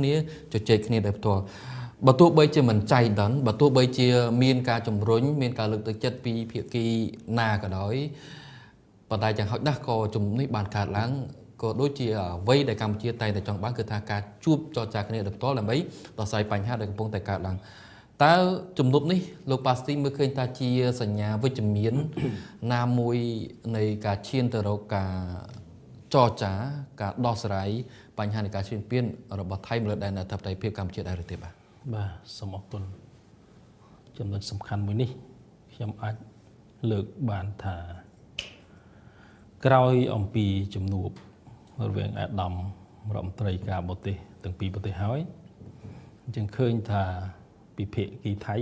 គ្នាជជែកគ្នាដោយផ្ទាល់បើទោះបីជាមិនចៃដន្យបើទោះបីជាមានការជំរុញមានការលើកទឹកចិត្តពីភាគីណាក៏ដោយប៉ុន្តែយ៉ាងហោចណាស់ក៏ជំនេះបានកើតឡើងក៏ដូចជាអ្វីដែលកម្ពុជាតែងតែចង់បានគឺថាការជួបចរចាគ្នាដោយផ្ទាល់ដើម្បីដោះស្រាយបញ្ហាដែលកំពុងតែកើតឡើងតើជំនួបនេះលោកប៉ាស្ទីមើលឃើញថាជាសញ្ញាវិជ្ជមាន ណាមួយនៃការឈានទៅរកការចរចាការដោះស្រាយបញ្ហានៃការឈ្លានពានរបស់ថៃមកលើដែនអធិបតេយ្យភាពកម្ពុជាដែរឬទេបាទ? បាទសូមអរគុណចំណុចសំខាន់មួយនេះខ្ញុំអាចលើកបានថាក្រោយអំពីជំនួបរវាងអាដាមរដ្ឋមន្ត្រីការបរទេសទាំងពីរប្រទេសហើយអញ្ចឹងឃើញថាពិភាគីថៃ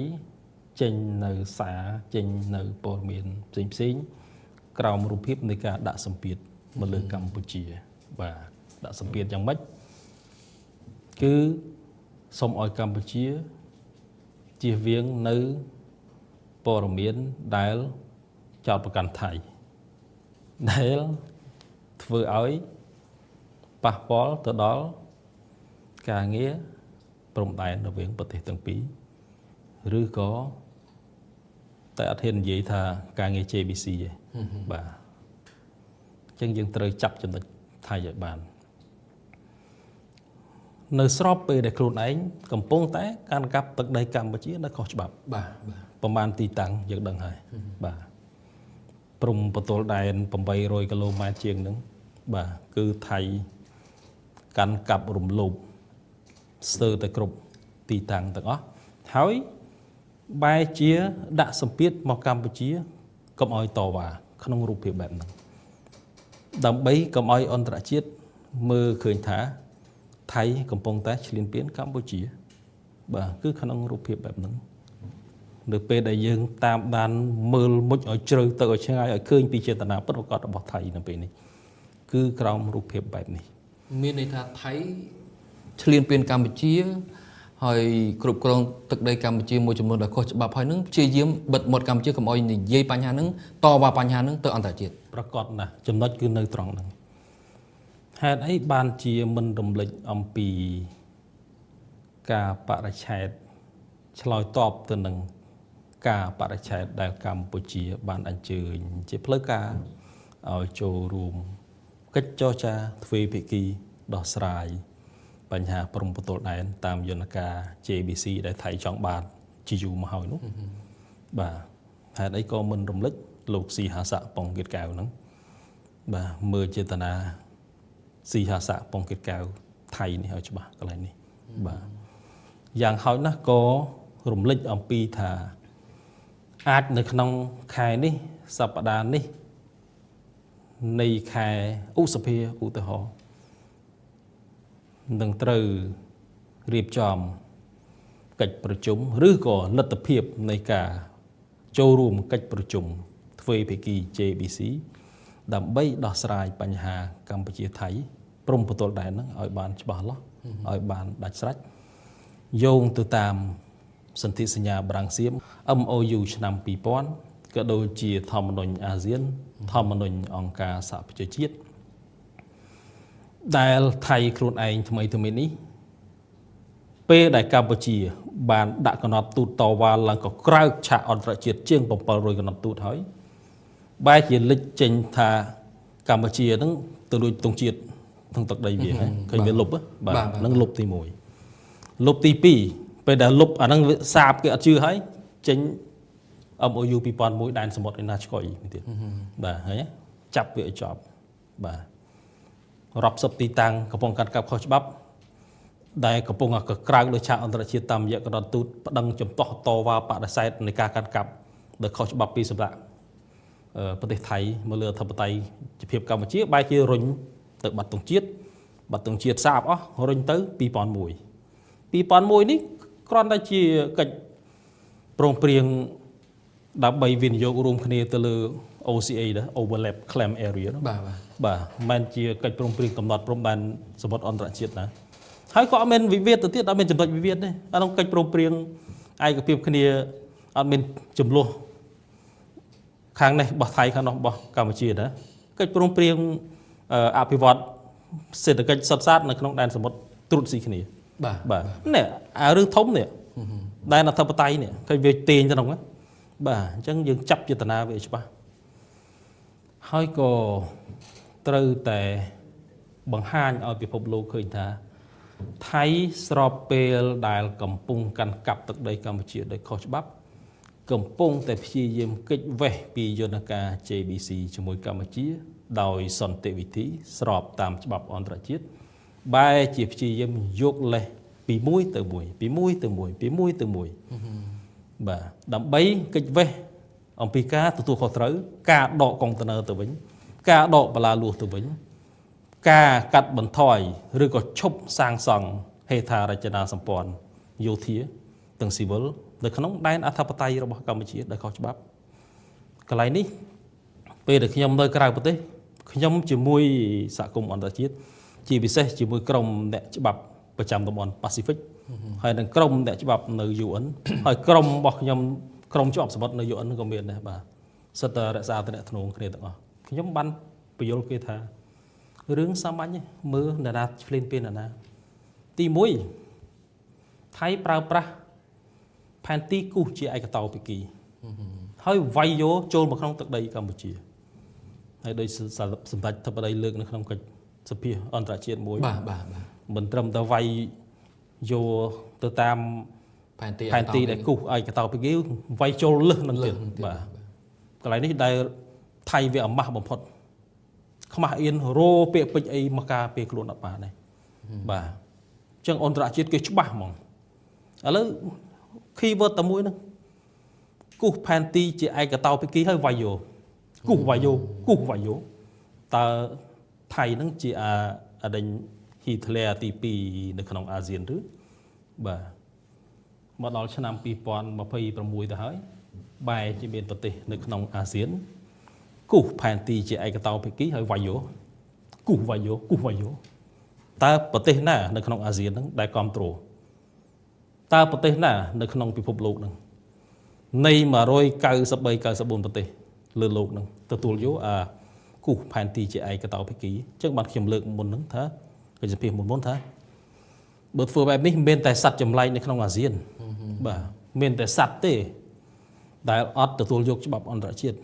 ចេញនៅសារចេញនៅព័ត៌មានផ្សេងផ្សេងៗក្រោមរូបភាពនៃការដាក់សម្ពាធមកលើកម្ពុជាបាទដាក់សម្ពាធយ៉ាងម៉េចគឺសូមឲ្យកម្ពុជាជៀសវាងនៅព័ត៌មានដែលចោទប្រកាន់ថៃដែលធ្វើឲ្យប៉ះពាល់ទៅដល់ការងារព្រំដែនរវាងប្រទេសទាំងពីរឬក៏តែអត់ហ៊ាននិយាយថាការងារ JBC ទេបាទអញ្ចឹងយើងត្រូវចាប់ចំណុចថៃឲ្យបាននៅស្របពេលដែលខ្លួនឯងកំពុងតែកាន់កាប់ទឹកដីកម្ពុជានៅខុសច្បាប់ បាទបាទ ប្រមាណទីតាំងយើងដឹងហើយបាទព្រំប្រទល់ដែន800គីឡូម៉ែត្រជាងហ្នឹងបាទគឺថៃកាន់កាប់រំលោភស្ទើរតែគ្រប់ទីតាំងទាំងអស់ហើយបែរជាដាក់សម្ពាធមកកម្ពុជាកុំឲ្យតវ៉ាក្នុងរូបភាពបែបហ្នឹងដើម្បីកុំឲ្យអន្តរជាតិមើលឃើញថាថៃកំពុងតែឈ្លានពានកម្ពុជា បាទគឺក្នុងរូបភាពបែបហ្នឹងនៅពេលដែលយើងតាមដានមើលមុជឲ្យជ្រៅទៅឲ្យឆ្ងាយឲ្យឃើញពីចេតនាពិតប្រាកដរបស់ថៃនៅពេលនេះគឺក្រោមរូបភាពបែបនេះ មានន័យថាថៃឈ្លានពានកម្ពុជាហើយគ្រប់គ្រងទឹកដីកម្ពុជាមួយចំនួនដែលខុសច្បាប់ហើយនឹងព្យាយាមបិទមាត់កម្ពុជាកុំឲ្យនិយាយបញ្ហាហ្នឹងតវ៉ាបញ្ហាហ្នឹងទៅអន្តរជាតិ ប្រកបណាស់ចំណុចគឺនៅត្រង់ហ្នឹងហេតុអីបានជាមិនរំលេចអំពីការបរិច្ឆេទឆ្លើយតបទៅនឹងការបរិច្ឆេទដែលកម្ពុជាបានអញ្ជើញជាផ្លូវការឲ្យចូលរួមកិច្ចចរចាទ្វេភាគីដោះស្រាយបញ្ហាព្រំប្រទល់ដែនតាមយន្តការ JBC ដែលថៃចង់បានជាយូរមកហើយនោះបាទហេតុអីក៏មិនរំលេចលោកស៊ីហាស័កប៉ុងគៀតកែវហ្នឹងបាទមើលចេតនាស៊ីហាស័កប៉ុងគៀតកែវថៃនេះឲ្យច្បាស់កន្លែងនេះបាទយ៉ាងហោចណាស់ក៏រំលេចអំពីថាអាចនៅក្នុងខែនេះសប្តាហ៍នេះនៃខែឧសភាឧទាហរណ៍នឹងត្រូវរៀបចំកិច្ចប្រជុំឬក៏លទ្ធភាពនៃការចូលរួមកិច្ចប្រជុំទ្វេភាគី JBC ដើម្បីដោះស្រាយបញ្ហាកម្ពុជាថៃព្រំប្រទល់ដែនហ្នឹងឲ្យបានច្បាស់លាស់ឲ្យបានដាច់ស្រេចយោងទៅតាមសន្ធិសញ្ញាបារាំងសៀម MOU ឆ្នាំ2000ក៏ដូចជាធម្មនុញ្ញអាស៊ានធម្មនុញ្ញអង្គការសហប្រជាជាតិដែលថៃខ្លួនឯងថ្មីថ្មីនេះពេលដែលកម្ពុជា បានដាក់កំណត់ទូតតវ៉ាឡើងក៏ក្រៅឆាកអន្តរជាតិជាង700កំណត់ទូតហើយបែរជាលេចចេញថាកម្ពុជាហ្នឹងទៅលួចទង់ជាតិក្នុងទឹកដីវាហ្នឹងឃើញវាលុបហ៎បាទហ្នឹងលុបទី1លុបទី2ពេលដែលលុបអាហ្នឹងវាសាបគេអត់ជឿហើយចេញ MOU 2001ដែនសមុទ្រឯណាឆ្កុយទៀតបាទឃើញទេចាប់វាឲ្យចប់បាទរាប់សិបទីតាំងកំពុងកាត់កាប់ខុសច្បាប់ ដែលកំពុងកក្រើកលើឆាកអន្តរជាតិតាមរយៈកណ្ដាលទូតប្តឹងចំទាស់តវ៉ាបដិសេធនៃការកាត់កាប់ដោយខុសច្បាប់ពីសម្រាប់ប្រទេសថៃមកលើអធិបតេយ្យភាពកម្ពុជាបែរជារុញទៅបាត់ទង់ជាតិបាត់ទង់ជាតិសាបអស់រុញទៅ2001 2001នេះគ្រាន់តែជាកិច្ចព្រមព្រៀងដើម្បីវិនិយោគរួមគ្នាទៅលើ OCA ដែរ Overlap Claim Area នោះ បាទបាទ បាទមិនមែនជាកិច្ចព្រមព្រៀងកំណត់ព្រំដែនសមុទ្រអន្តរជាតិណាហើយក៏អត់មានវិវាទទៅទៀតអត់មានចំណុចវិវាទទេអានោះកិច្ចព្រមព្រៀងឯកភាពគ្នាអត់មានចំនួនខាងនេះរបស់ថៃខាងនោះរបស់កម្ពុជាណាកិច្ចព្រមព្រៀងអភិវឌ្ឍសេដ្ឋកិច្ចសុទ្ធសាធនៅក្នុងដែនសមុទ្រត្រួតស៊ីគ្នា បាទ បាទនេះអារឿងធំនេះដែនអធិបតេយ្យនេះឃើញវាទាញទៅក្នុងហ្នឹងបាទអញ្ចឹងយើងចាប់ចេតនាវាឲ្យច្បាស់ហើយក៏ត្រូវតែបង្ហាញឲ្យពិភពលោកឃើញថាថៃស្របពេលដែលកំពុងកាន់កាប់ទឹកដីកម្ពុជាដោយខុសច្បាប់ កំពុងតែព្យាយាមគេចវេះពីយន្តការ JBC ជាមួយកម្ពុជា ដោយសន្តិវិធីស្របតាមច្បាប់អន្តរជាតិបែរជាព្យាយាមយកលេសពីមួយទៅមួយពីមួយទៅមួយពីមួយទៅមួយបាទដើម្បីគេចវេះអំពីការទទួលខុសត្រូវការដកកុងតឺន័រទៅវិញ ការដកបលាលួសទៅវិញ ការកាត់បន្ថយឬក៏ឈប់សាងសង់ហេដ្ឋារចនាសម្ព័ន្ធយោធាទាំងស៊ីវិលនៅក្នុងដែនអធិបតេយ្យរបស់កម្ពុជាដែលខុសច្បាប់កន្លែងនេះពេលដែលខ្ញុំនៅក្រៅប្រទេសខ្ញុំជាមួយសហគមន៍អន្តរជាតិជាពិសេសជាមួយក្រុមអ្នកច្បាប់ប្រចាំតំបន់ប៉ាស៊ីហ្វិកហើយនិងក្រុមអ្នកច្បាប់នៅ UN ហើយក្រុមរបស់ខ្ញុំក្រុមច្បាប់សមុទ្រនៅ UN ក៏មានដែរបាទសិតតែរក្សាទំនាក់ទំនងគ្នាទាំងអស់ខ្ញុំបានពន្យល់គេថា រឿងសាមញ្ញទេមើលអ្នកណាឆ្លៀនពេលអ្នកណាទី1ថៃប្រើប្រាស់ផែនទីគូសជាឯកតោភាគីហើយវាយយកចូលមកក្នុងទឹកដីកម្ពុជាហើយដោយសម្ដេចធិបតីលើកនៅក្នុងកិច្ចសភាអន្តរជាតិមួយ បាទបាទបាទ មិនត្រឹមតែវាយយកទៅតាម ផែនទី ផែនទីដែលគូសឯកតោភាគីវាយចូលលឹះនឹងទៀតបាទកន្លែងនេះដែលថៃវាអាម៉ាស់បំផុតខ្មាស់អៀនរោពាក្យពេចន៍អីមកការពារខ្លួនអត់បានទេបាទអញ្ចឹងអន្តរជាតិគេច្បាស់ហ្មងឥឡូវ keyword តែមួយហ្នឹងគូសផែនទីជាឯកតោភាគីហើយវាយយកគូសវាយយកគូសវាយយកតើថៃហ្នឹងជាអាអដេញហ៊ីត្លែទី2នៅក្នុងអាស៊ានឬបាទមកដល់ឆ្នាំ2026ទៅហើយបែរជាមានប្រទេសនៅក្នុងអាស៊ានគូសផែនទីជាឯកតោភាគីហើយវាយយកគូសវាយយកគូសវាយយកតើប្រទេសណានៅក្នុងអាស៊ានហ្នឹងដែលគ្រប់គ្រងតើប្រទេសណានៅក្នុងពិភពលោកហ្នឹងនៃ193 94ប្រទេសលើលោកហ្នឹងទទួលយកអាគូសផែនទីជាឯកតោភាគីអញ្ចឹងបានខ្ញុំលើកមុនហ្នឹងថាកិច្ចសភាមុនមុនថាបើធ្វើបែបនេះមិនមែនតែសត្វចម្លែកនៅក្នុងអាស៊ានបាទមានតែសត្វទេដែលអត់ទទួលយកច្បាប់អន្តរជាតិ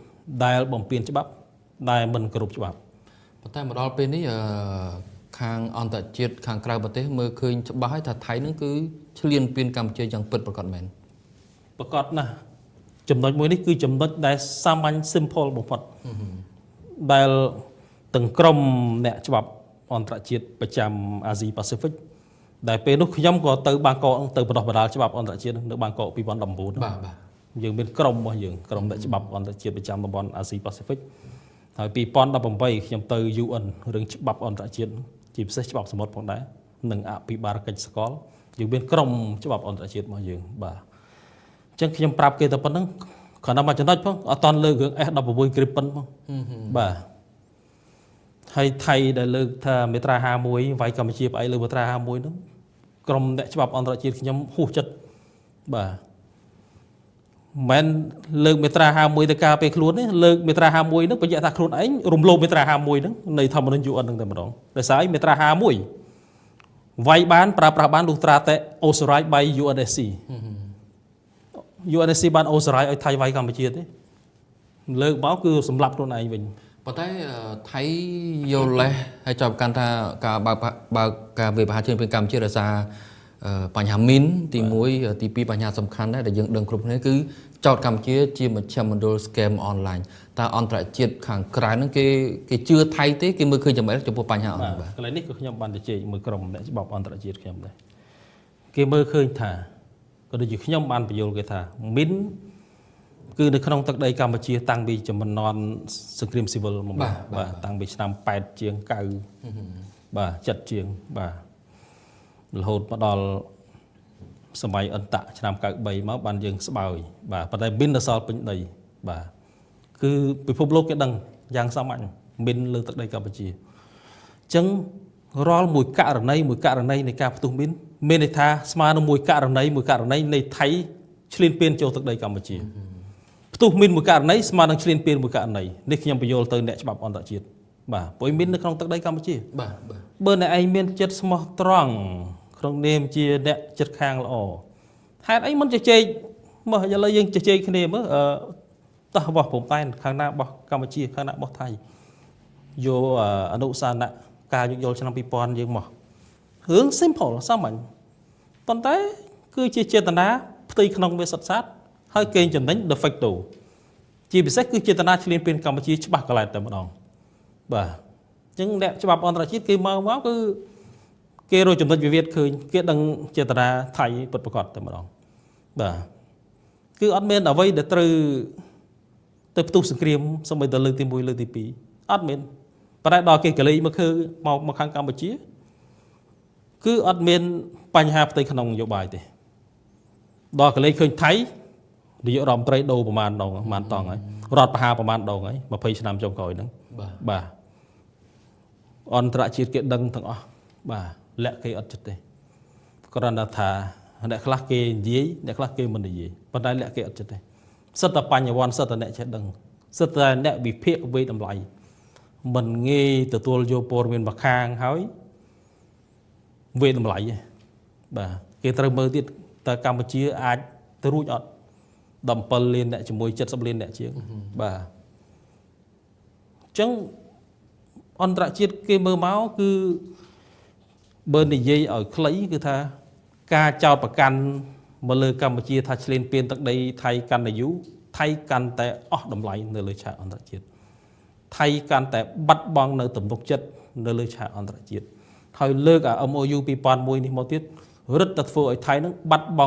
ដែលបំពានច្បាប់ដែលមិនគោរពច្បាប់ ប៉ុន្តែមកដល់ពេលនេះខាងអន្តរជាតិខាងក្រៅប្រទេសមើលឃើញច្បាស់ហើយថាថៃហ្នឹងគឺឈ្លានពានកម្ពុជាយ៉ាងពិតប្រាកដមែន ប្រកាសណាស់ចំណុចមួយនេះគឺចំណុចដែលសាមញ្ញ simple បំផុតដែលទាំងក្រុមអ្នកច្បាប់អន្តរជាតិប្រចាំអាស៊ីប៉ាស៊ីហ្វិកដែលពេលនោះខ្ញុំក៏ទៅបាងកកទៅបណ្ដុះបណ្ដាលច្បាប់អន្តរជាតិនៅបាងកក2019 បាទបាទ យើងមានក្រុមរបស់យើងក្រុមអ្នកច្បាប់អន្តរជាតិប្រចាំតំបន់អាស៊ីប៉ាស៊ីហ្វិកហើយ2018ខ្ញុំទៅ UN រឿងច្បាប់អន្តរជាតិជាពិសេសច្បាប់សមុទ្រផងដែរនិងអភិបាលកិច្ចសកលយើងមានក្រុមច្បាប់អន្តរជាតិរបស់យើងបាទអញ្ចឹងខ្ញុំប្រាប់គេតែប៉ុណ្្នឹងគ្រាន់តែមួយចំណុចផងអត់តន់លើករឿង F16 Gripen ផងបាទហើយថៃដែលលើកថាមាត្រា51វាយកម្ពុជាផ្អែកលើមាត្រា51ហ្នឹងក្រុមអ្នកច្បាប់អន្តរជាតិខ្ញុំហួសចិត្តបាទ មិនមែនលើកមាត្រា51ទៅការពារខ្លួនទេលើកមាត្រា51ហ្នឹងបញ្ជាក់ថាខ្លួនឯងរំលោភមាត្រា51ហ្នឹងនៃធម្មនុញ្ញ UN ហ្នឹងតែម្ដងដោយសារអីមាត្រា51វាយបានប្រើប្រាស់បានលុះត្រាតែ authorize by UNSC UNSC បាន authorize ឲ្យថៃវាយកម្ពុជាទេលើកមកគឺសម្លាប់ខ្លួនឯងវិញ ប៉ុន្តែថៃយកលេសហើយចាប់កាន់ថាការបើកបើកការវាយប្រហារជើងពីកម្ពុជាដោយសារបញ្ហាមីនទី1ទី2បញ្ហាសំខាន់ដែរដែលយើងដឹងគ្រប់គ្នាគឺចោតកម្ពុជាជាមជ្ឈមណ្ឌល scam online តើអន្តរជាតិខាងក្រៅហ្នឹងគេគេជឿថៃទេគេមើលឃើញយ៉ាងម៉េចចំពោះបញ្ហាអស់នេះបាទ កន្លែងនេះក៏ខ្ញុំបានទៅជែកមួយក្រុមអ្នកច្បាប់អន្តរជាតិខ្ញុំដែរគេមើលឃើញថាក៏ដូចជាខ្ញុំបានបញ្យល់គេថាមីនគឺនៅក្នុងទឹកដីកម្ពុជាតាំងពីចំនួនសង្គ្រាមស៊ីវិលមកបាទតាំងពីឆ្នាំ8ជាង9បាទ7ជាងបាទរហូតមកដល់សម័យអន្តៈឆ្នាំ93មកបានយើងស្បើយបាទប៉ុន្តែមីននៅសល់ពេញដីបាទគឺពិភពលោកគេដឹងយ៉ាងសាមញ្ញមីនលើទឹកដីកម្ពុជាអញ្ចឹងរាល់មួយករណីមួយករណីនៃការផ្ទុះមីនមានន័យថាស្មើនឹងមួយករណីមួយករណីនៃថៃឈ្លានពានចូលទឹកដីកម្ពុជាផ្ទុះមីនមួយករណីស្មើនឹងឈ្លានពានមួយករណីនេះខ្ញុំបញ្យល់ទៅអ្នកច្បាប់អន្តរជាតិបាទព្រោះមីននៅក្នុងទឹកដីកម្ពុជា បាទបាទ បើអ្នកឯងមានចិត្តស្មោះត្រង់ ក្នុងនាមជាអ្នកចិត្តខាងល្អហេតុអីមិនជជែកមើលឥឡូវយើងជជែកគ្នាមើលអឺតោះបោះព្រំដែនខាងណាបោះកម្ពុជាខាងណាបោះថៃយកអនុសាណៈការយោគយល់ឆ្នាំ2000យើងមករឿង simple សាមញ្ញប៉ុន្តែគឺជាចេតនាផ្ទៃក្នុងវាសុទ្ធសាធហើយគេចំណេញ de facto ជាពិសេសគឺចេតនាឈ្លានពានកម្ពុជាច្បាស់កន្លែងតែម្ដងបាទអញ្ចឹងអ្នកច្បាប់អន្តរជាតិគេមកមកគឺគេរកចំណុចវិវាទឃើញគេដឹងចេតនាថៃពិតប្រាកដតែម្ដងបាទគឺអត់មានអ្វីដែលត្រូវទៅផ្ទុះសង្គ្រាមសូម្បីតែលើកទី1លើកទី2អត់មានប៉ុន្តែដល់គេកលេចមកឃើមកមកខាងកម្ពុជាគឺអត់មានបញ្ហាផ្ទៃក្នុងនយោបាយទេដល់កលេចឃើញថៃនាយករដ្ឋមន្ត្រីដូរប្រមាណដងប្រមាណតង់ហើយរដ្ឋប្រហារប្រមាណដងហើយ20ឆ្នាំចុងក្រោយហ្នឹង បាទ បាទអន្តរជាតិគេដឹងទាំងអស់បាទលាក់គេអត់ចិត្តទេគ្រាន់តែថាអ្នកខ្លះគេនិយាយអ្នកខ្លះគេមិននិយាយប៉ុន្តែលាក់គេអត់ចិត្តទេសិតតែបញ្ញវន្តសិតតែអ្នកចេះដឹងសិតតែអ្នកវិភាគវេតម្លៃមិនងាយទទួលយកព័ត៌មានមកខាងហើយវេតម្លៃទេបាទគេត្រូវមើលទៀតតើកម្ពុជាអាចទៅរួចអត់17លានអ្នកជាមួយ70លានអ្នកជាងបាទអញ្ចឹងអន្តរជាតិគេមើលមកគឺបើនិយាយឲ្យខ្លីគឺថាការចោទប្រកាន់មកលើកម្ពុជាថាឈ្លានពានទឹកដីថៃកាន់តែយូរថៃកាន់តែអស់តម្លៃនៅលើឆាកអន្តរជាតិថៃកាន់តែបាត់បង់នៅទំនុកចិត្តនៅលើឆាកអន្តរជាតិហើយលើកអា MOU 2001នេះមកទៀតរឹតតែធ្វើឲ្យថៃនឹងបាត់បង់